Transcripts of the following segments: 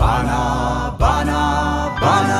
ባና ባና ባና።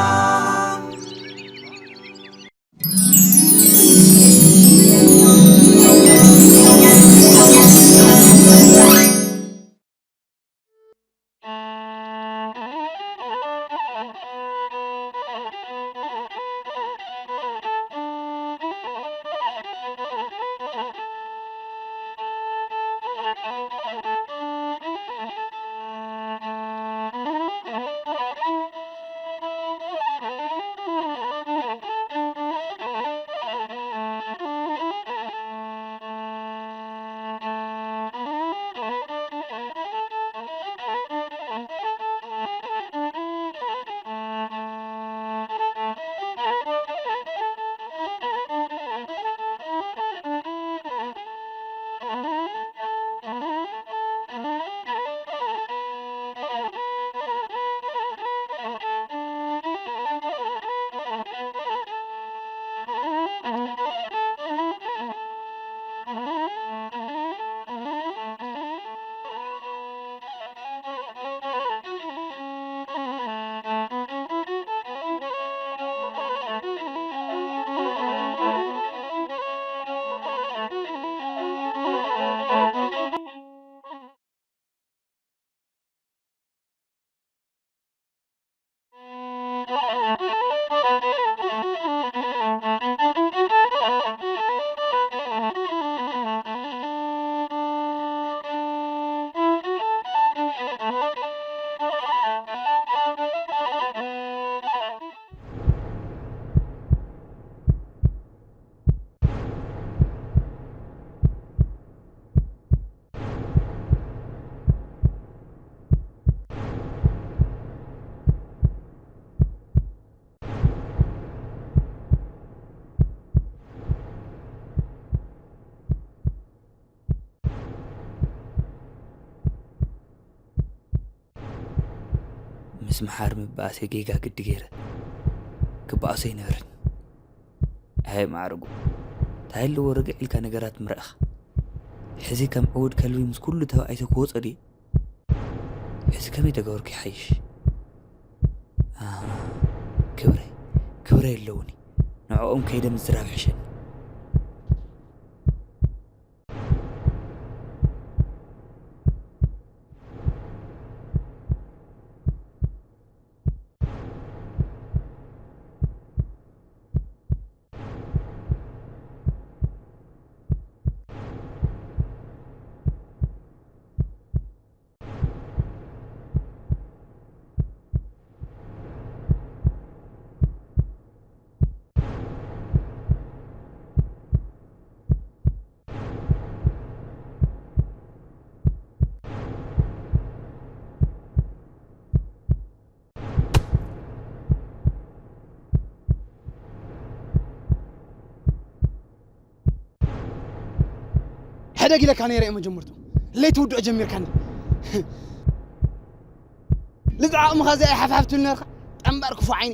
ምስ መሓሪ ምብኣሰይ ጌጋ ግዲ ገይረ ክበኣሶ ኣይነብርን። ኣይ ማዕርጉ፣ እንታይ ኣለዎ ርግዕ ኢልካ ነገራት ምረእኻ። ሕዚ ከም ዕዉድ ከልቢ ምስ ኩሉ ተባኢሰ ክወጾ ድየ? ሕዚ ከመይ ተገበርኩ ይሓይሽ? ኣህ፣ ክብረይ፣ ክብረይ ኣለውኒ። ንዕኦም ከይደ ምዝራብ ይሕሸኒ። ሕደግ ኢለካ ነይረ እየ መጀመርቱ። ለይቲ ውድኦ ጀሚርካኒ። ልዛ ዓቕምኻ እዚኣ ሓፍሓፍ ትብል ነርካ። ጠንባር ክፉ ዓይኒ።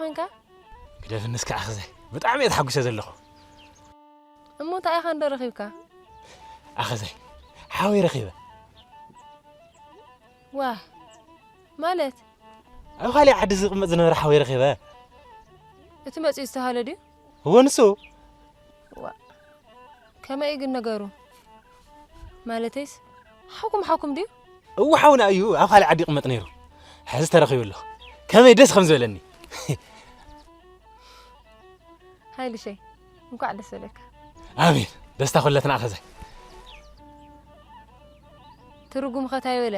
እንካ ግደፍንስ ከዓ ኣኸዛይ፣ ብጣዕሚ እየ ተሓጒሰ ዘለኹ። እሞ እንታይ ኢኻ እንዶ ረኺብካ? ኣኸዛይ፣ ሓወይ ረኺበ። ዋ፣ ማለት? ኣብ ካሊእ ዓዲ ዝቕመጥ ዝነበረ ሓወይ ረኺበ። እቲ መጺኡ ዝተሃለ ድዩ? እወ፣ ንሱ። ዋ፣ ከመይ ግን ነገሩ? ማለተይስ፣ ሓውኩም ሓውኩም ድዩ? እወ፣ ሓውና እዩ፣ ኣብ ካልእ ዓዲ ይቕመጥ ነይሩ። ሕዚ ተረኺቡ ኣሎ። ከመይ ደስ ከም ዝበለኒ። ሃይልሸይ፣ እንኳዕ ደስ በለካ። ኣሜን። ደስታ ኩለትና ኣኸዛይ። ትርጉም ከ እንታይ በለ?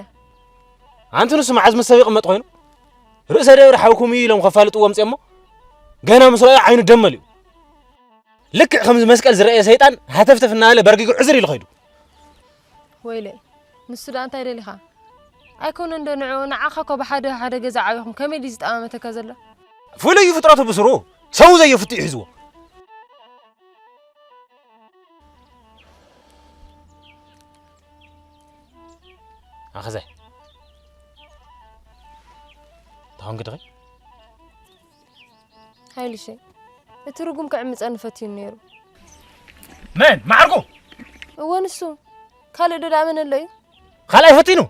ኣንቲ ንሱ መዓዝ ምስ ሰብ ይቕመጥ ኮይኑ? ርእሰ ደብሪ ሓውኩም እዩ ኢሎም ከፋልጥዎ ኣምፅኦሞ? ገና ምስ ረኣዮ ዓይኑ ደም መሊኡ። ልክዕ ከምዚ መስቀል ዝረኣየ ሰይጣን ሃተፍተፍ እናበለ በርጊጉ ዕዝር ኢሉ ኸይዱ። ወይለይ፣ ንሱ ደኣ እንታይ ደሊኻ? ኣይኮነ እንዶ ንዕኡ፣ ንዓኻ እኮ ብሓደ ሓደ ገዛ ዓቢኹም ከመይ ድዩ ዝጠማመተካ ዘሎ? ፍሉይ እዩ ፍጥረቱ ብስሩ፣ ሰው ዘየፍቱ እዩ ሒዝዎ። ኣኸዛይ፣ ተኾንኪ ድኺ? ሃይልሸይ፣ እቲ ርጉም ክዕምጸኒ ፈትዩ ነይሩ። መን? መዓርጎ? እወ፣ ንሱ። ካልእ ዶ ደኣ መን ኣሎ እዩ? ካልኣይ ፈቲኑ?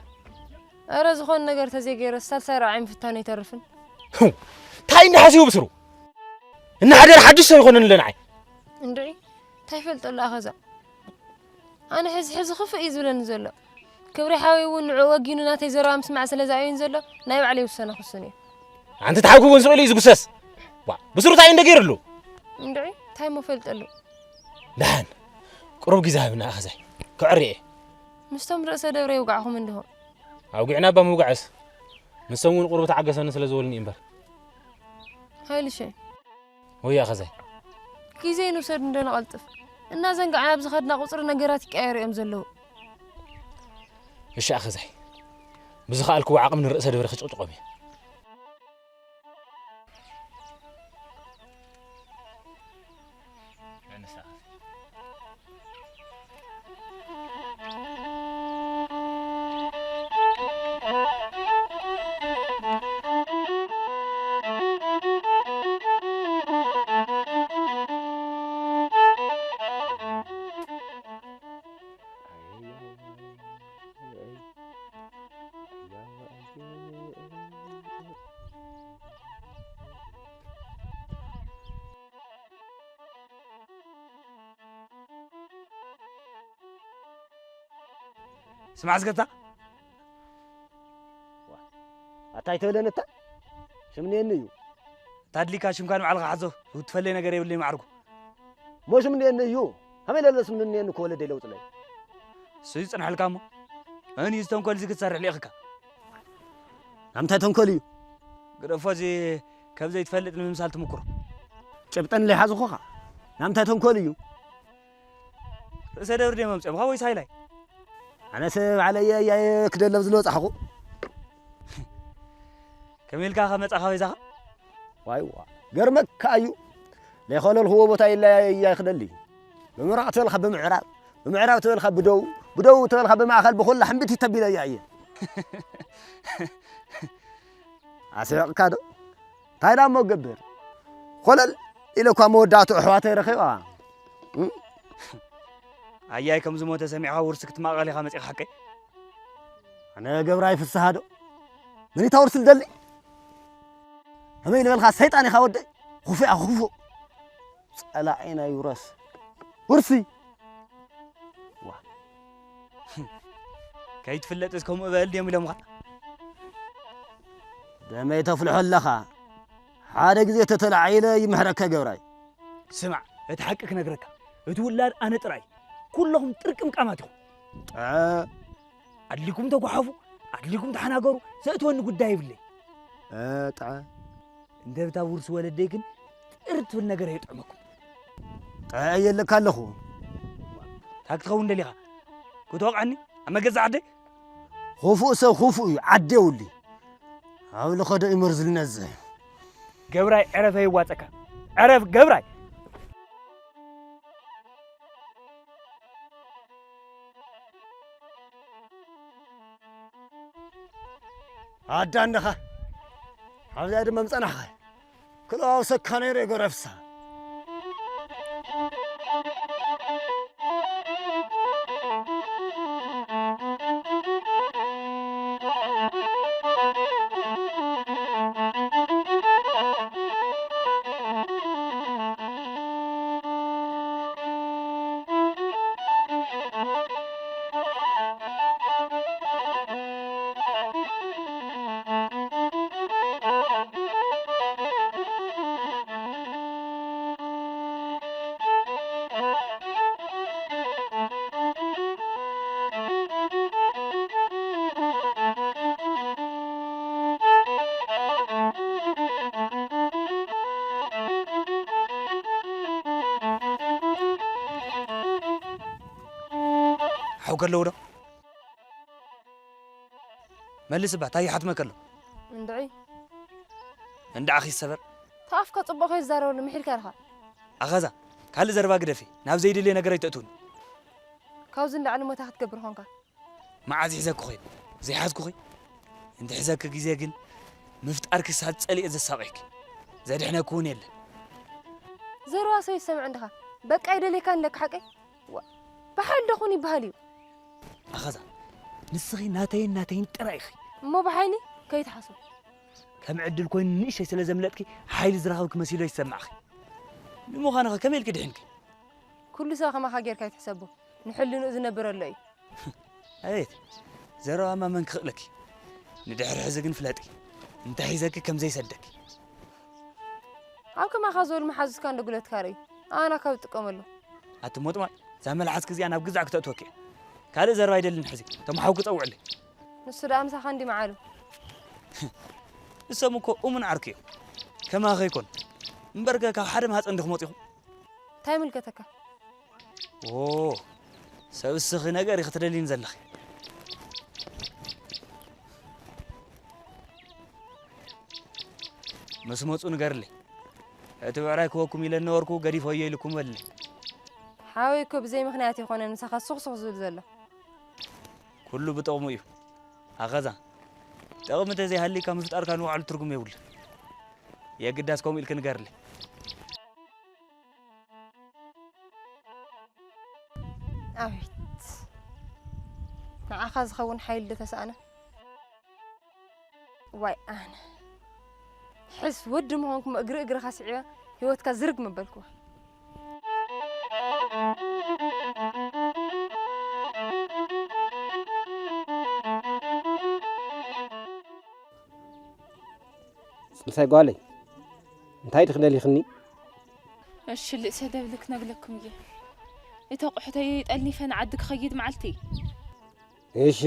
ኧረ፣ ዝኾነ ነገር ተዘይገይረ፣ ሳልሳይ ራብዓይ ምፍታኑ ኣይተርፍን። ህው፣ እንታይ እንዳ ሓሲቡ ብስሩ? እናሓደረ ሓድሽ ሰብ ይኾነኒ ኣሎ ንዓይ። እንድዒ፣ እንታይ ይፈልጠሉ ኣኸዛ? ኣነ ሕዚ ሕዚ ክፍእ እዩ ዝብለኒ ዘሎ። ክብሪ ሓወይ እውን ንዕኡ ወጊኑ ናተይ ዘረባ ምስማዕ ስለ ዘዕብየኒ ዘሎ፣ ናይ ባዕለይ ውሳነ ክውስን እየ። ኣንቲ ተሓጉቦን ስቕ ኢሉ እዩ ዝጉሰስ። ዋ፣ ብስሩ እንታይ እንደ ገይሩሉ? እንድዒ፣ እንታይ እሞ ፈልጠሉ? ደሓን፣ ቁሩብ ግዜ ሃብና ኣኸዛይ። ከዕሪ እየ። ምስቶም ርእሰ ደብረ ይውጋዕኹም እንዲኹም። ኣውጊዕና እባ ምውጋዕስ። ንሶም እውን ቁሩብ ተዓገሰኒ ስለ ዝበሉኒ እምበር። ሃይልሸ። ወይ ኣኸዛይ። ግዜ ንውሰድ እንዶ ንቐልጥፍ። እናዘንጋዕና ኣብ ዝኸድና ቁጽሪ ነገራት ይቀያየሩ እዮም ዘለዉ። እሺ ኣኸዛይ። ብዝኸኣልክዎ ዓቕሚ ንርእሰ ደብረ ክጭቕጭቖም እየ። ስማዕ ዝገታ። ኣታ ኣይተብለኒ እታ። ሽም እኒአኒ እዩ። እታ ኣድሊካ ሽምካ ንባዕልኻ ሓዞ። ዝውትፈለይ ነገር የብለይ ማዕርጉ። እሞ ሽም እኒአኒ እዩ። ከመይ ለለ ሽም እኒአኒ እኮ ወለደይ ለውጥለይ። እሱ ይጽንሐልካ እሞ። መን እዩ ዝተንኮል እዚ ክትሰርሕ ልኢኽካ? ናምታይ ተንኮል እዩ? ግደፎ፣ እዚ ካብ ዘይትፈልጥ ንምምሳል ትምክሮ። ጭብጠን ለይሓዝኹኻ። ናምታይ ተንኮል እዩ? ርእሰ ደብር ድዮም ኣምፅኦምኻ ወይስ ሃይላይ? ኣነስ ባዕለየ እያየ ክደለብ ዝለወፃኹ። ከመይ ኢልካ ከመፃኻ ወይዛኻ? ዋይዋ፣ ገርመካ እዩ። ለይኸለልኽዎ ቦታ ኢለ እያየ ክደሊ። ብምራቕ ተበልካ ብምዕራብ፣ ብምዕራብ ተበልካ ብደቡብ፣ ብደቡብ ተበልካ ብማእኸል ብኹላ ሕምብቲ ተቢለ እያ እየ። ኣስሕቕካ ዶ? እንታይ ዳ እሞ ገብር? ኮለል ኢለ እኳ መወዳእቱ ኣሕዋተይ ረኺባ። እም? ኣያይ ከም ዝሞተ ሰሚዕኻ ውርሲ ክትማቐል ኢኻ መጺኻ ሓቀይ? ኣነ ገብራይ ፍስሃ ዶ? መኒታ ውርሲ ልደሊ? ከመይ ልበልካ ሰይጣን ኢኻ ወደይ? ክፉእ ኢኻ ክፉእ። ጸላኢ ናይ ውረስ። ውርሲ! ዋ። ከይትፍለጥስ ከምኡ በል ድዮም ኢሎምኻ? ደመይ ተፍልሖ ኣለኻ። ሓደ ግዜ ተተላዒለ ይምሕረካ ገብራይ። ስማዕ፣ እቲ ሓቂ ክነግረካ፣ እቲ ውላድ ኣነ ጥራይ። ኩለኹም ጥርቅምቃማት ኢኹም። ጠ- ኣድሊኩም ተጓሓፉ፣ ኣድሊኩም ተሓናገሩ፣ ዘእትወኒ ጉዳይ የብለይ። እ፣ ጠ- እንደ ብታ ውርሲ ወለደይ ግን ጥር ትብል ነገር የጥዕመኩም። ጠ- የለካ ኣለኹ። እንታይ ክትኸውን ደሊኻ? ክትወቕዐኒ? ኣብ መገዛ ዓደይ? ክፉእ ሰብ ክፉእ እዩ፣ ዓዲ የውሊ። ኣብ ልኸዶ እዩ መርዙ ልነዝሕ። ገብራይ፣ ዕረፍ የዋፀካ። ዕረፍ ገብራይ። ኣዳ እንዲኻ። ኣብዚኣ ድማ ምጸናሕኻ። ክለዋውሰካ ነይረ ጎረፍሳ። ሓው ከለዉ ዶ? መልስ እባ፣ እንታይ ይሓትመካ ኣሎ? እንድዒ። እንድዓኺ ይሰበር። ተኣፍካ ጽቡቕ ከይትዛረበሉ ምሒልካ ኢኻ። ኣኸዛ፣ ካልእ ዘረባ ግደፊ፣ ናብ ዘይድልየ ነገር ኣይተእትውኒ። ካብዚ እንዳዕሊ ሞታ ክትገብር ኾንካ። መዓዝ ሒዘኪ ኾይኑ? ዘይሓዝኩኺ? እንተ ሒዘኪ ግዜ ግን ምፍጣር ክሳብ ጸሊኤ ዘሳቒኪ። ዘድሕነኪ እውን የለን። ዘረባ ሰብ ይሰምዕ እንድኻ። በቃ ኣይደልየካን ኣለካ ሓቀይ? ዋ፣ ብሓይሊ ዶ ኹን ይበሃል እዩ? ኣኸዛ፣ ንስኺ ናተይን ናተይን ጥራይ ኢኺ። እሞ ብሓይሊ ከይትሓስቦ። ከም ዕድል ኮይኑ ንእሽተይ ስለ ዘምለጥኪ ሓይሊ ዝረኸብኪ መሲሉ ይሰማዕኺ። ንምዃኑ ኸ ከመይ ኢልኪ ድሒንኪ? ኩሉ ሰብ ከማኻ ጌርካ ኣይትሕሰቦ። ንሕልንኡ ዝነብር ኣሎ እዩ። ኣቤት፣ ዘረባማ መን ክኽእለኪ? ንድሕሪ ሕዚ ግን ፍለጢ፣ እንተ ሒዘኪ ከም ዘይሰደኪ። ኣብ ከማኻ ዝበሉ መሓዙትካ እንዶ ጉለትካ ርእዩ፣ ኣና ካብ ዝጥቀመሉ። ኣቲ ሞጥማጥ፣ እዛ መልሓስኪ እዚኣ ናብ ግዛዕ ክተእትወኪ እያ። ካልእ ዘረባ ኣይደልን ሕዚ፣ እቶም ሓውኪ ጸውዕለይ። ንሱ ደኣ ምሳኻ እንዲ መዓሉ። እሶም እኮ እሙን ዓርኪ እዮም። ከማኺ ኣይኮኑን። እምበርከ ካብ ሓደ ማህጸን ዲኹም ወጺኹም? እንታይ ይምልከተካ? ኦ፣ ሰብ እስኺ ነገር ኢኺ ትደልይኒ ዘለኺ። ምስ መጹ ንገርለይ። እቲ ብዕራይ ክወኩም ኢለ ነበርኩ፣ ገዲፈዮ ኢልኩም በልለይ። ሓወይ እኮ ብዘይ ምኽንያት ይኾነ ምሳኻ ሱኽ ሱኽ ዝብል ዘሎ። ኩሉ ብጥቕሙ እዩ። ኣኸዛ፣ ጥቕሚ እንተዘይሃልይካ ምፍጣርካ ንባዕሉ ትርጉም የብሉን። የግዳስ ከምኡ ኢልኪ ንገርለይ። ኣቤት፣ ንዓኻ ዝኸውን ሓይሊ ዶ ተሰኣነ? ዋይ ኣነ። ሕስ ወዲ ምዃንኩም እግሪ እግርኻ ስዒበ ህይወትካ ዝርግ መበልኩዋ። ጽልሳይ ጓለይ፣ እንታይ ድኺ ደሊኽኒ? እሺ፣ ልእሰ ደብሊ ክነግለኩም እየ። እቲ ኣቑሑተይ ጠልኒፈ ንዓዲ ክኸይድ መዓልቲ። እሺ።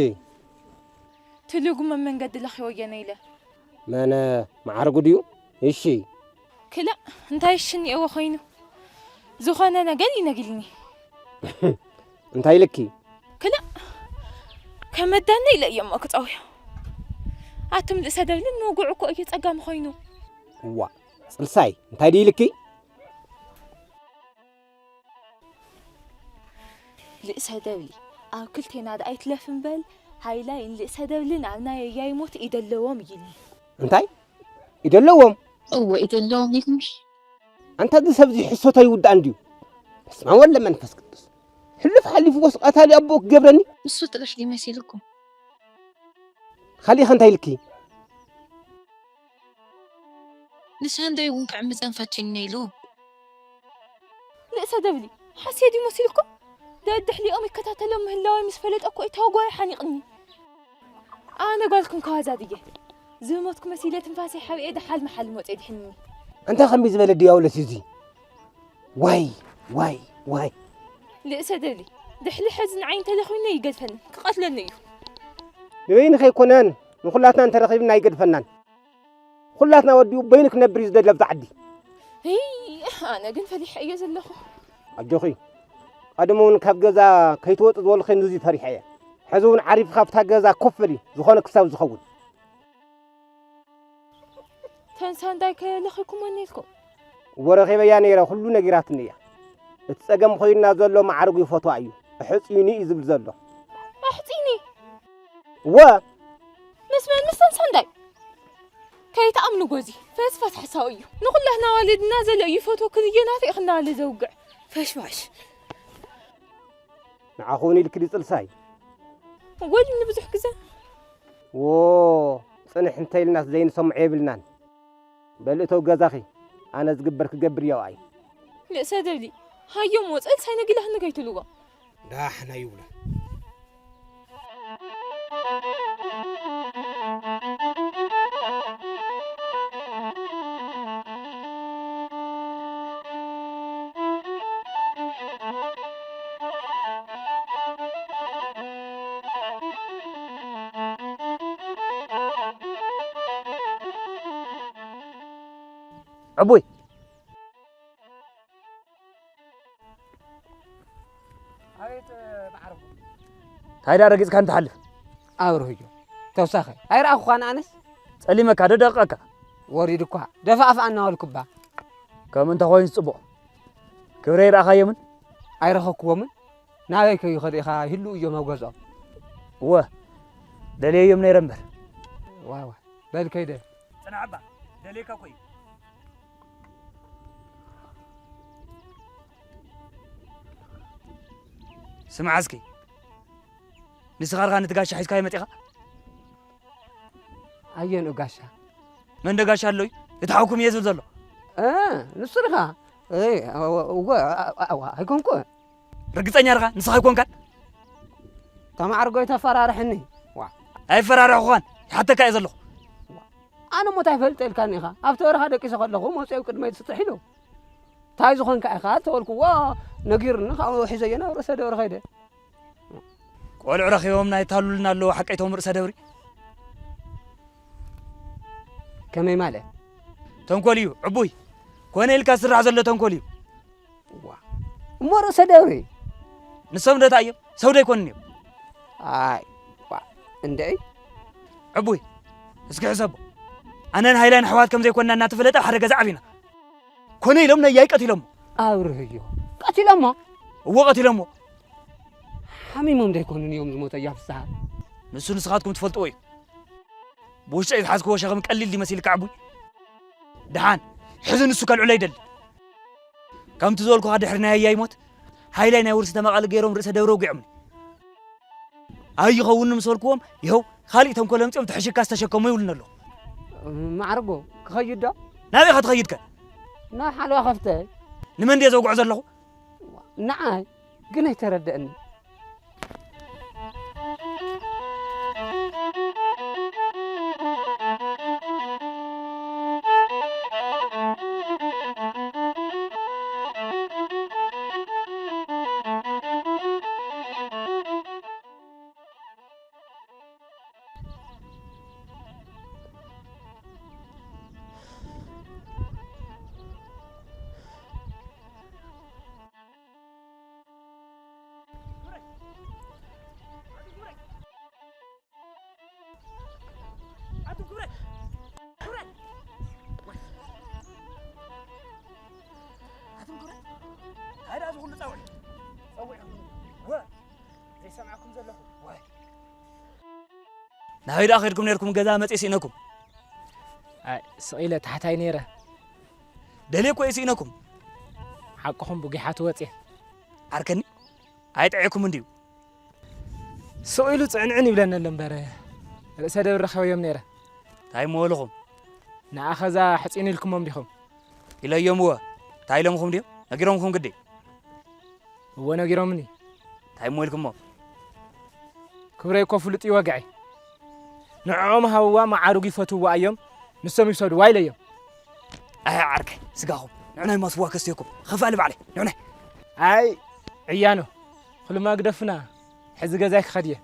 ትልጉመ መንገዲ ለኺወ እየ ነይለ። መነ መዓርጉ ድዩ? እሺ። ክላእ፣ እንታይ እሺ እኒኤዎ ኮይኑ? ዝኾነ ነገር ይነግልኒ። እንታይ ኢልኪ? ክላእ፣ ከመዳኒ ኢለ እየ እሞ ክጸውዮ። ኣቱም ልእሰ ደብሊ ንውግዑ እኮ እዩ ጸጋሚ ኮይኑ። እዋ፣ ጽልሳይ፣ እንታይ ድዩ ኢልኪ? ልእሰ ደብሊ፣ ኣብ ክልቴና ደኣ ይትለፍ እምበል፣ ሃይላይ ንልእሰ ደብሊ ናብ ናይ ኣያይ ሞት ኢደለዎም ኢልኒ። እንታይ? ኢደለዎም? እወ፣ ኢደለዎም ኢልኒ። ኣንታ እዚ ሰብ እዚ ሕሶት ኣይውዳእን ድዩ? በስመ ኣብ ወወልድ ወመንፈስ ቅዱስ። ሕሉፍ ሓሊፍዎስ ቀታሊ ኣቦኡ ክገብረኒ? ንሱ ጥራሕ ድዩ መሲልኩም? ካሊእ ኸ እንታይ ኢልኪ? ንሳንደይ እውን ክዕምፀን ፈቲኑ ኢሉ። ልእሰ ደብሊ፣ ሓሴት እዩ መሲልኩም? ደድሕሪኦም ይከታተሎም ምህላወይ ምስ ፈለጠ እኮ እዩ ተጓዩ ሓኒቕኒ። ኣነ ጓልኩም ከዋዛ ድየ? ዝሞትኩ መሲለ ትንፋሰይ ሓቢኤ ደሓል መሓል ሞፀ ድሕንኒ። እንታይ ከመይ ዝበለ ድያውለስ እዩ እዚ? ዋይ፣ ዋይ፣ ዋይ። ልእሰ ደብሊ፣ ድሕሪ ሕዚ ንዓይ እንተለኺብኒ ይገድፈኒ፣ ክቐትለኒ እዩ። ንበይንኺ ኣይኮነን፣ ንኹላትና እንተረኺብና ኣይገድፈናን። ኩላትና ወዲኡ በይኑ ክነብር እዩ ዝደሊ ኣብዚ ዓዲ። እይ፣ ኣነ ግን ፈሊሐ እየ ዘለኹ። ኣጆኺ፣ ቀደም እውን ካብ ገዛ ከይትወፂ ዝበልኺ ንዚ ፈሪሐ እየ። ሕዚ እውን ዓሪፍካ ኣብታ ገዛ ኮፍ በሊ፣ ዝኾነ ክሳብ ዝኸውን። ተንሳ እንታይ ከለኺኩሞ ነይርኩም? እወ ረኺበያ ነይረ፣ ኩሉ ነጊራትኒ እያ። እቲ ጸገም ኮይንና ዘሎ ማዕርጉ ይፈትዋ እዩ፣ ኣሕጺኒ እዩ ዝብል ዘሎ። ኣሕጺኒ? እወ። ምስ መን? ምስ ተንሳ እንታይ? ከይትኣምንዎ፣ እዚ ፈስፋስ ሓሳዊ እዩ። ንኹላህና ኣዋልድና ዘለ እዩ፣ ይፈትወክን እየ ናተይ ኢኽና ኣለ ዘውግዕ። ፈሽፋሽ። ንዓኹ እውን ኢልኪ ድዩ ጽልሳይ? ወልኒ ብዙሕ ግዜ። ዎ፣ ጽንሕ እንተ ኢልናስ ዘይንሰምዖ የብልናን። በል እተው ገዛኺ፣ ኣነ ዝግበር ክገብር እየ ኣብኣይ። ልእሰ ደብሊ፣ ሃዮም ወጸል ሳይነጊላህኒ ከይትልዎ። ዳሕና ይብሉ። ዕቡይ። ኣቤት፣ ማዕረጉ። እንታይ ደኣ ረጊጽካ እንትሓልፍ? ኣብርህዮ። ተውሳኸ። ኣይረኣኹኻን ኣነስ? ጸሊመካ ዶ ደቐካ? ወሪድ እኳ። ደፋእፋእ እናበልኩባ። ከምኡ እንተ ኾይኑ ጽቡቕ። ክብረይ ረኣኻዮምን? ኣይረኸብክዎምን? ናበይ ከይኸዱ ኢኻ? ይህልዉ እዮም ኣብ ገዝኦም። እወ፣ ደልየዮም ነይረ እምበር። ዋዋ። በል ከይደ። ጽናዕባ፣ ደልየካ እኮ እዩ። ስማዕ እስኪ፣ ንስኻ ድኻ ነቲ ጋሻ ሒዝካዮ መጺኻ? ኣየንኡ ጋሻ? መን ዶ ጋሻ ኣሎ እዩ? እቲ ሓውኩም እየ ዝብል ዘሎ። እ፣ ንሱ ድኻ? እይ፣ እወ፣ እወ፣ ኣ-፣ ኣ-፣ ዋ፣ ኣይኮንኩ። ርግጸኛ ድኻ? ንስኻ ኣይኮንካን? ተማዕርጎ ይተፈራርሕኒ። ዋ። ኣይፈራርሕኹኻን፣ ይሓተካ እየ ዘለኹ። ኣነ እሞ እንታይ ፈልጠልካኒ ኢኻ? ኣብቲ በረኻ ደቂሰ ከለኹ መጺኦም ቅድመይ ትስጥሕ ኢሉ። እንታይ ዝኾንካ ኢኻ ተበልኩዎ፣ ነጊሩኒ፣ ካብኡ ሒዘዮ ናብ ርእሰ ደብሪ ከይደ። ቆልዑ ረኺቦም ናይ ታሉልና ኣለዉ ሓቀይቶም ርእሰ ደብሪ። ከመይ ማለት? ተንኮል እዩ፣ ዕቡይ። ኮነ ኢልካ ዝስራሕ ዘሎ ተንኮል እዩ። ዋ። እሞ ርእሰ ደብሪ? ንሶም ዶ እንታይ እዮም? ሰብ ዶ ኣይኮኑን እዮም? ኣይ፣ ዋ፣ እንደይ? ዕቡይ፣ እስኪ ሕሰቦ። ኣነን ሃይላን ኣሕዋት ከም ዘይኮንና እናተፈለጠ ኣብ ሓደ ገዛ ዓቢና። ኮነ ኢሎም ነያይ ቀቲሎሞ። ኣብርህዮ። ቀቲሎሞ? እወ፣ ቀቲሎሞ። ሓሚሞም ዶ ኣይኮኑን እዮም ዝሞተ፣ ኣያ ፍስሃ? ንሱ ንስኻትኩም ትፈልጥዎ እዩ። ብውሽጠይ ዝሓዝክዎ ሸኽሚ ቀሊል ድዩ መሲልካ ዕቡይ? ደሓን፣ ሕዚ ንሱ ከልዕሎ ኣይደልን። ከምቲ ዝበልኩኻ ድሕሪ ናይ ኣያይ ሞት፣ ሃይላይ ናይ ውርሲ ተመቓሊ ገይሮም ርእሰ ደብሪ ወጊዖምኒ። ኣይኸውንን ምስ በልክዎም፣ ይኸው፣ ካሊእ ተንኮል ኣምጺኦም ትሕሽካ ዝተሸከሞ ይብሉኒ ኣለዉ። ማዕርጎ፣ ክኸይድ ዶ? ናበይ ኢኻ ትኸይድ ከ? ናብ ሓለዋ ከፍተ። ንመን ድየ ዘውግዖ ዘለኹ? ንዓይ ግን ኣይተረደእኒ። ኣቱም ክብረት፣ እንታይ ደኣ እዚ ኩሉ ጻውዒት? ጸዊዕኩም ወ ዘይሰምዓኩም ዘለኹ? ዋይ። ናበይ ደኣ ከይድኩም ነይርኩም? ገዛ መጽየ ስኢነኩም። ኣይ፣ ስቕ ኢለ ታሕታይ ነይረ። ደልየ እኮ እየ ስኢነኩም። ሓቅኹም ብጒሓ ትወጽየ። ዓርከኒ፣ ኣይጥዕየኩምን ድዩ? ስቕ ኢሉ ጽዕንዕን ይብለኒ ኣሎ እምበር፣ ርእሰ ደብሪ ረኸበዮም ነይረ። እንታይ እሞ በልኹም? ንኣኸዛ ሕጺን ኢልኩሞም ዲኹም? ኢለዮም እወ። እንታይ ኢሎምኹም ድዮም? ነጊሮምኹም ግዲ? እወ ነጊሮምኒ። እንታይ እሞ ኢልኩሞ? ክብረይ እኮ ፍሉጥ እዩ ወግዐይ። ንዕኦም ሃብዋ መዓርጉ ይፈትውዋ እዮም፣ ንሶም ይውሰድዋ ኢለዮም። ኣይ ዓርከይ፣ ስጋኹም ንዑናይ ማስዋ ከስትየኩም። ኸፍ ኣለ ባዕለይ፣ ንዑናይ። ኣይ ዕያኖ፣ ክልማ ግደፉና። ሕዚ ገዛይ ክኸድ እየ።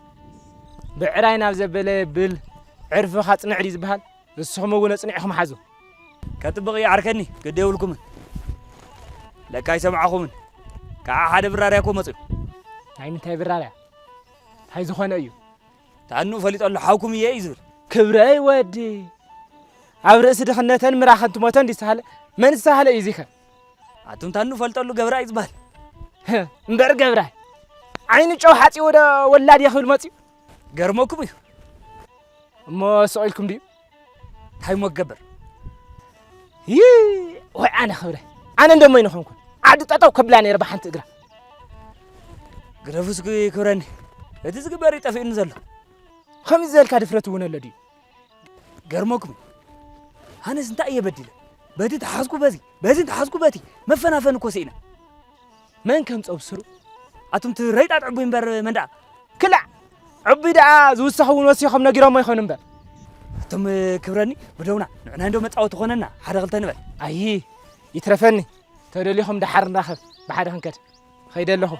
ብዕራይ ናብ ዘበለ ብል፣ ዕርፍኻ ጽንዕ ድዩ ዝበሃል? ንስኹም እውን ኣጽኒዕኹም ሓዙ። ከጥብቕ እየ ዓርከኒ፣ ግዲ የብልኩምን። ለካ ኣይሰምዓኹምን። ከዓ ሓደ ብራርያ እኮ መጺኡ። ናይ ምንታይ ብራርያ? እንታይ ዝኾነ እዩ? ታኑ ፈሊጠሉ ሓውኩም እየ እዩ ዝብል። ክብረይ ወዲ፣ ኣብ ርእሲ ድኽነተን ምራኸን ትሞተን ድዩ ዝሰሃለ? መን ዝሰሃለ እዩ እዚኸ? ኣቱም ታኑ ፈልጠሉ ገብራ እዩ ዝበሃል። እምበር ገብራ፣ ዓይኑ ጨው ሓፂዎ ዶ ወላድ እየ ክብል መፅዩ? ገርመኩም እዩ። እሞ ስቕ ኢልኩም ድዩ? እንታይ እሞ ክገብር? ይ ወይ ኣነ ክብረ ኣነ እንደሞ ይንኾንኩን ዓዲ ጠጠው ከብላ ነይረ ብሓንቲ እግራ። ግደፉ እስኪ ክብረኒ፣ እቲ ዝግበር እዩ ጠፊኡኒ ዘሎ። ከምዚ ዘልካ ድፍረት እውን ኣሎ ድዩ? ገርመኩም። ኣነስ እንታይ እየ በዲለ? በቲ ተሓዝኩ በዚ፣ በዚ ተሓዝኩ በቲ፣ መፈናፈን እኮ ስኢና። መን ከም ጸብስሩ? ኣቱም እቲ ረይጣት ዕቡይ እምበር መን ደኣ? ክላዕ! ዕቡይ ደኣ ዝውሰኹ እውን ወሲኾም ነጊሮሞ ይኾኑ እምበር። ኣቱም ክብረኒ፣ ብደውና፣ ንዕና እንዶ መጻወቲ ኾነና፣ ሓደ ክልተ ንበል። ኣይ፣ ይትረፈኒ። ተደሊኹም ደሓር ንራኸብ፣ ብሓደ ክንከድ። ኸይደ ኣለኹ።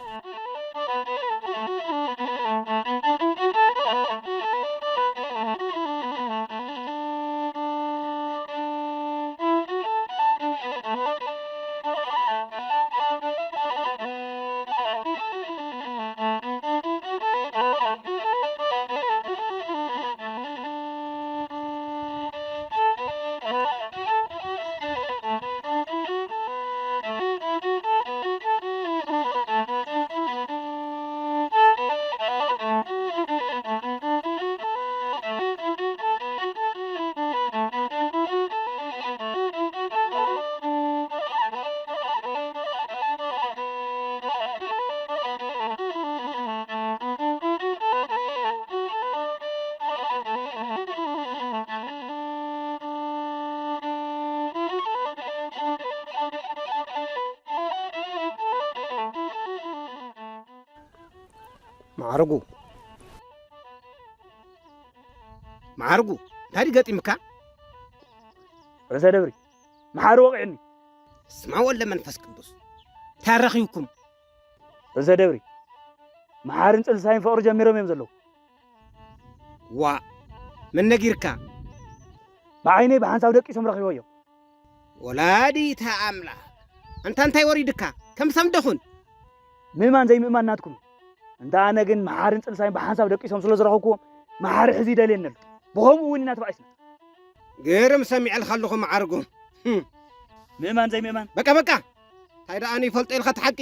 መዓርጉ፣ መዓርጉ፣ እንታይ ድዩ ገጢምካ? ርእሰ ደብሪ፣ መሓሪ ወቒዕኒ። ስማ ወለ መንፈስ ቅዱስ፣ እንታይ ረኺብኩም? ርእሰ ደብሪ፣ መሓርን ጽልሳይን ፍቕሪ ጀሚሮም እዮም ዘለዉ። ዋ፣ መን ነጊርካ? ብዓይነይ ብሓንሳብ ደቂሶም ረኺበዮም። ወላዲተ ኣምላኽ፣ ኣንታ እንታይ ወሪድካ? ከም ሰምደኹን። ምእማን ዘይምእማን ናትኩም። እንተ ኣነ ግን መሓርን ጽልሳይን ብሓንሳብ ደቂሶም ስለ ዝረኸብኩዎም፣ መሓሪ ሕዚ ይደልየኒ ኣሎ። ብኸምኡ እውን ኢና ተባኢስና። ግርም ሰሚዐልካ ኣለኹ መዓርጉ። ህም። ምእማን ዘይምእማን። በቃ፣ በቃ። እንታይ ደኣ ንይፈልጦ ኢልካ እቲ ሓቂ?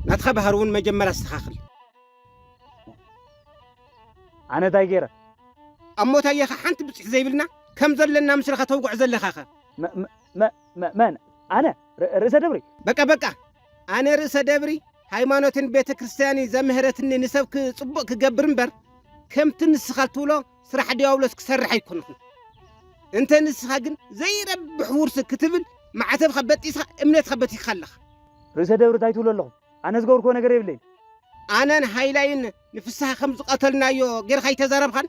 ናትኻ ባህሪ እውን መጀመርያ ኣስተኻኽል። ኣነ እንታይ ገይረ? ኣብ ሞት ኣየኻ ሓንቲ ብፅሒት ዘይብልና ከም ዘለና ምስልኻ ተውግዖ ዘለኻኸ? መ-፣ መ-፣ መ-፣ መ-፣ መን? ኣነ? ር-፣ ርእሰ ደብሪ? በቃ፣ በቃ። ኣነ ርእሰ ደብሪ ሃይማኖትን ቤተ ክርስቲያንን ዘምህረትኒ ንሰብ ክ-፣ ጽቡቕ ክገብር እምበር፣ ከምቲ ንስኻ ትብሎ ስራሕ ዲያብሎስ ክሰርሕ ኣይኮንኹን። እንተ ንስኻ ግን ዘይረብሕ ውርሲ ክትብል ማዕተብካ በጢስካ እምነትካ በቲኽካ ኣለኻ። ርእሰ ደብሪ እንታይ ትብሉ ኣለኹም? ኣነ ዝገበርክዎ ነገር የብለይን። ኣነን ሃይላይን ንፍስሃ ከም ዝቐተልናዮ ጌርካ ኣይተዛረብካን?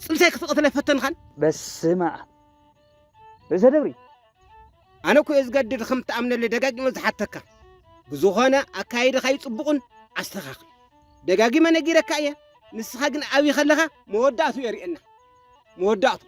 ጽንሰይ ክትቐትለ ፈተንኻን? በስመ ኣብ። ርእሰ ደብሪ። ኣነ እኮ እየ ዝገድድ ከም ትኣምነለይ ደጋጊመ ዝሓተካ። ብዝኾነ ኣካይድኻ እዩ ጽቡቕን ኣስተኻኽል። ደጋጊመ ነጊረካ እየ። ንስኻ ግን ኣብይ ከለኻ መወዳእቱ የርእየና። መወዳእቱ።